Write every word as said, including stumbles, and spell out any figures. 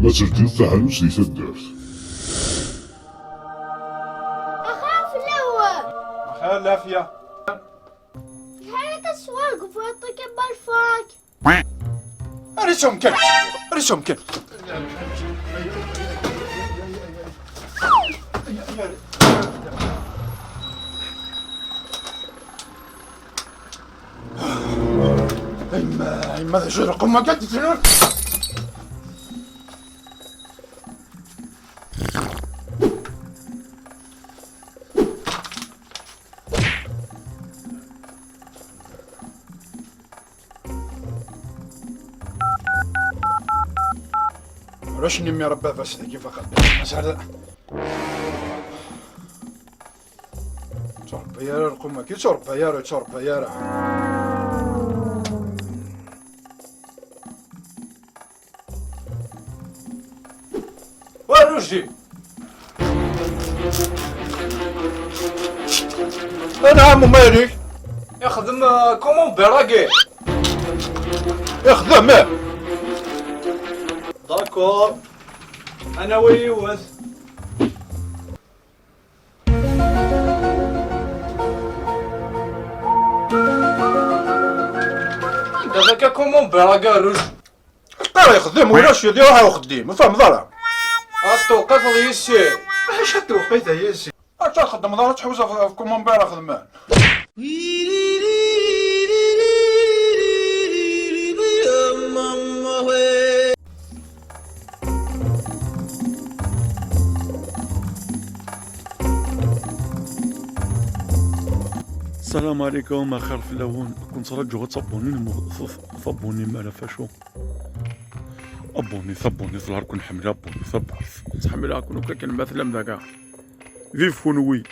Ma teldiḍ taḥanut di taddart. Axir fell-awen! Axir lafya. Lḥal akka teswiḍ deg ufriṭ-ik a Balfak. Risum kan! Risum kan! Ay ma, ay ma d acu lqum akka d-ttnur? Ulac nimi Rebbi bas dagi faqat. Mazal. Ur ttṛebbi ara lqum-agi, ur ttṛebbi ara, ur ttṛebbi ara. Wa Ruji! Anɛam umayrik! Ixdem, euh, camembert-agi! Ixdem, eh! D'accord. Anawi yiwet. Anda akka camembert-agi a Ruji? Qqar ixdem, ulac, iruḥ ɣer uxeddim, ur tfehmeḍ ara. Ad tewqiṭeḍ yis-i. Acu ad tewqiṭeḍ yis-i? Acu ad txeddmeḍ ara tḥuza ɣef, ɣef camembert xedmen? السلام عليكم، أخير في الأول كنت رجعوا تصبوني المغ-، تصبوني ما عرف شو. Abonnez, abonnez, la rkun ḥemmel abonnez, abonnez. Ttḥemmil akun ukakken ma tellam daka. Vive kunwi.